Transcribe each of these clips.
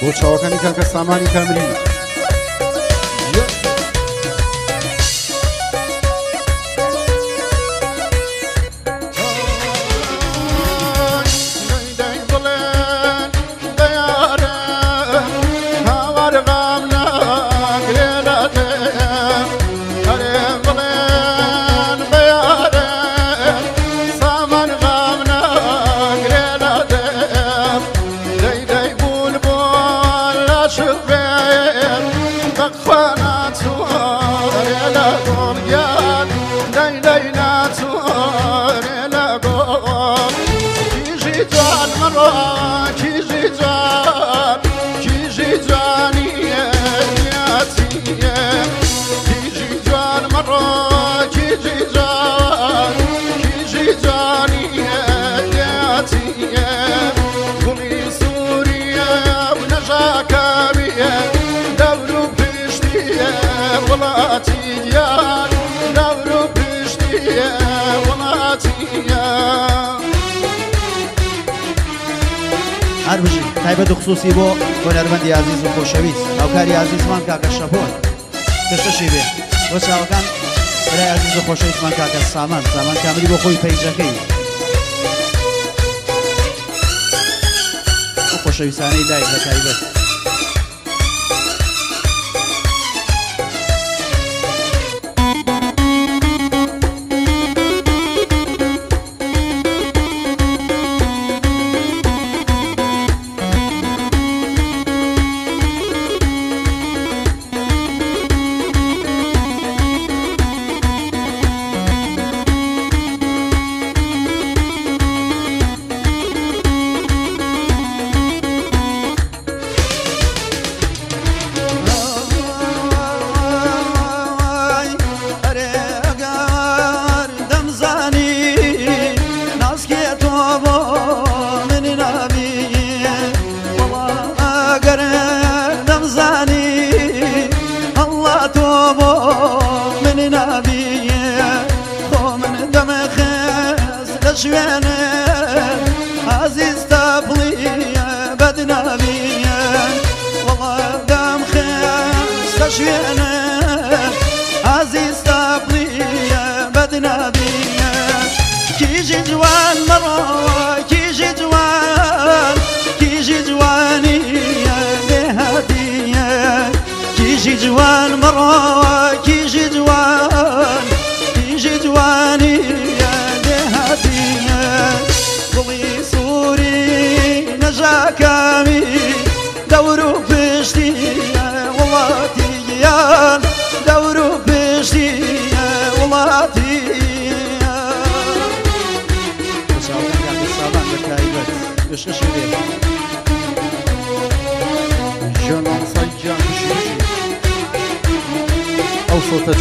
بۆ چاوەکانی کاکە سامانی کامری. هەر بژی تایبەت و خصوصی بۆ هونەرمەندی ئازیز و خۆشەویست هاوکاری ئازیزمان کاکە شەپۆل پێشکەشی بێ بۆ چاوەکان برای ئازیز و خۆشەویستمان کاکە سامان سامان کاملی بۆ خۆی پەیجەکەی ئەو خۆشەویستانەی لای بە تایبەت.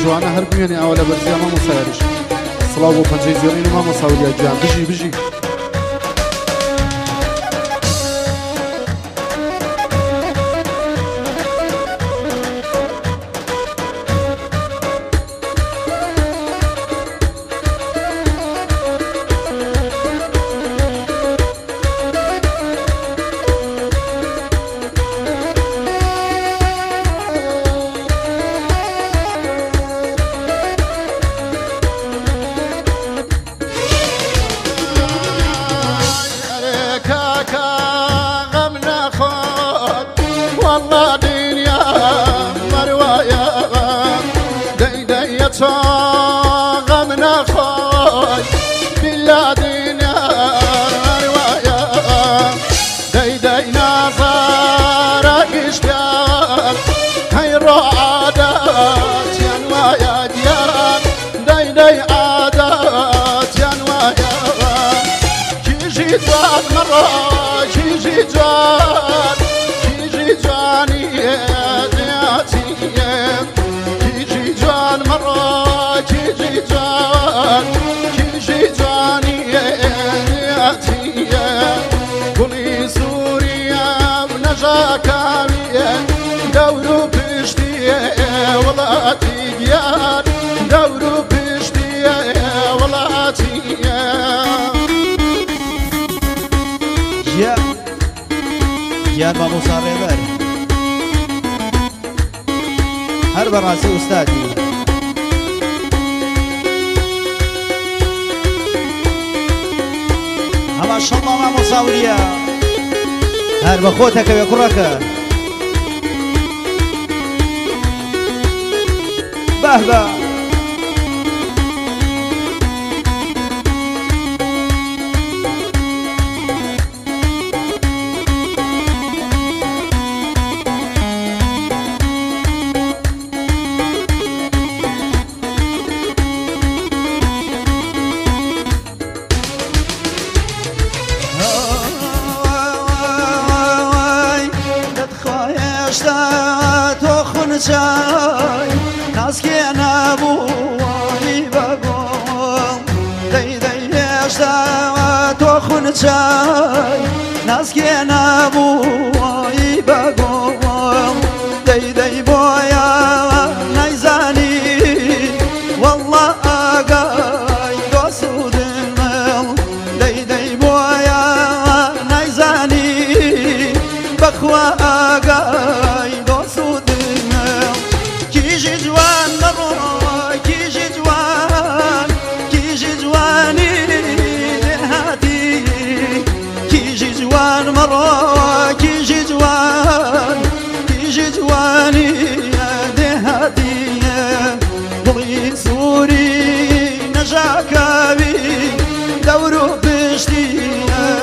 جوانە هەر بمێنێ ئەوە لە بەرزیا مامۆستا یاریش. سڵاو بۆ پەنجەی زێڕین و مامۆستا وریا گیان. بژی بژی. گیان مامۆستا ڕێبەر هەر بەڕاستی ئوستادی. هەماشەڵڵا مامۆستا وریا هەر بە خۆتەکەوێ کوڕەکە. بەهبە چای ناسکێ نەبووی بەگۆڵ دەی دەی هێشتا تۆ خونچای ناسکێ نەبووی بەگۆڵ دەی دەی بۆیە نەیزانی وەڵڵا ئاگای دۆست و دڵ دەی دەی بۆیە نەیزانی بەخوا ئاگای دۆست و دڵ کیژی جوان مەڕۆ کیژی جوان کیژی جوانی دێهاتی کیژی جوان مەڕۆ کیژی جوان کیژی جوانی دێهاتی دڵی سووری نەژاکاوی دەور و پشتی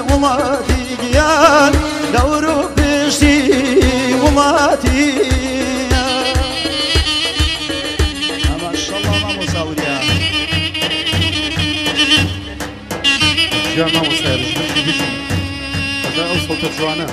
وڵاتی گیان دەور و پشتی وڵاتی. گیان مامۆستا یاریش بژی بژی ئەدا ئەو سەوتە جوانە.